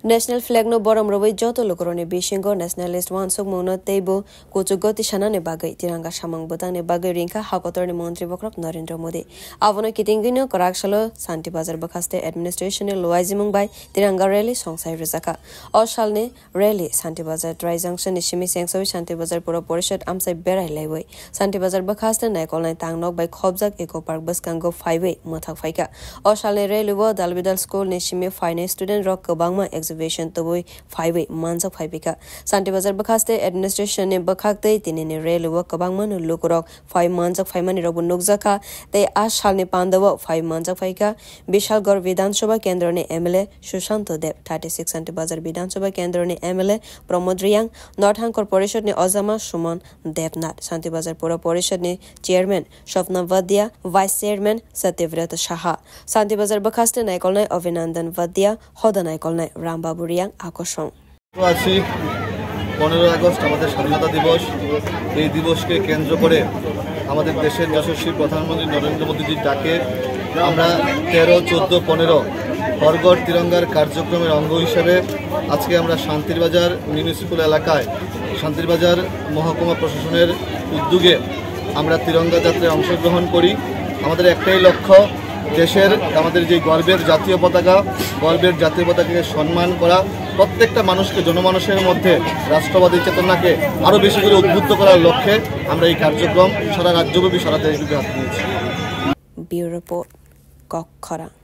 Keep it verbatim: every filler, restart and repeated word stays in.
National flag no borom rwui joto lukurokni bisingo nationalist uansukmungno teibo kuchukgo tisanani bagwi tiranga samung bwtangni bagwi ringkha hakotorni montri bokhorok Narendra Modi. Abono kitingwino kwrak salo Santi Bazar bwkhaste administration ni luaijimung bai tiranga rally songsai rwjakha. O salni rally Santi Bazar Tri Junction ni simi chengsaui Santi Bazar Pura Porishad amchai berai laiwi Santi Bazar bwkhaste naikolnai tangnok bai khopjak Eco Park bwskango phaiwi mwthak phaikha. O salni rally o Dalbidal School ni simi phainai student rok kwbangma exhibition tubui phaiwi manjak phaipikha. Santi Bazar bwkhaste administration ni bwkhaktwi tinini rally o kwbangma no lukurok phai manjak phaimani rokbo nukjakha. Tei a salni pandao phai manjak phaikha Bishalgarh Bidhan Sabha Kendroni M L A Sushanto Deb, thirty six Santi Bazar Bidhan Sabha Kendroni M L A Pramod Riyang, North Hang Corporation ni Ojama Suman Debnath, Santi Bazar Pura Porishad ni Chairman Swapna Vadia, Vice Chairman Satyavrata Saha, Santi Bazar bwkhaste naikolnai Abhinandan Vadia, hoda naikolnai Rambabu Riyang akosong. আছি পনেরোই আগস্ট আমাদের স্বাধীনতা দিবস। এই দিবসকে কেন্দ্র করে আমাদের দেশের যশস্বী প্রধানমন্ত্রী নরেন্দ্র মোদীজির ডাকে আমরা তেরো, চোদ্দ, পনেরো হর ঘর তিরঙ্গার কার্যক্রমের অঙ্গ হিসেবে আজকে আমরা শান্তির বাজার মিউনিসিপ্যাল এলাকায় শান্তির বাজার মহকুমা প্রশাসনের উদ্যোগে আমরা তিরঙ্গা যাত্রায় অংশগ্রহণ করি। আমাদের একটাই লক্ষ্য, দেশের আমাদের যে গর্বের জাতীয় পতাকা, গর্বের জাতীয় পতাকাকে সম্মান করা, প্রত্যেকটা মানুষকে, জনমানুষের মধ্যে রাষ্ট্রবাদী চেতনাকে আরও বেশি করে উদ্বুদ্ধ করার লক্ষ্যে আমরা এই কার্যক্রম সারা রাজ্যব্যাপী, সারা দেশব্যাপী হাতে নিয়েছি। Bureau Report, Kokkhorang.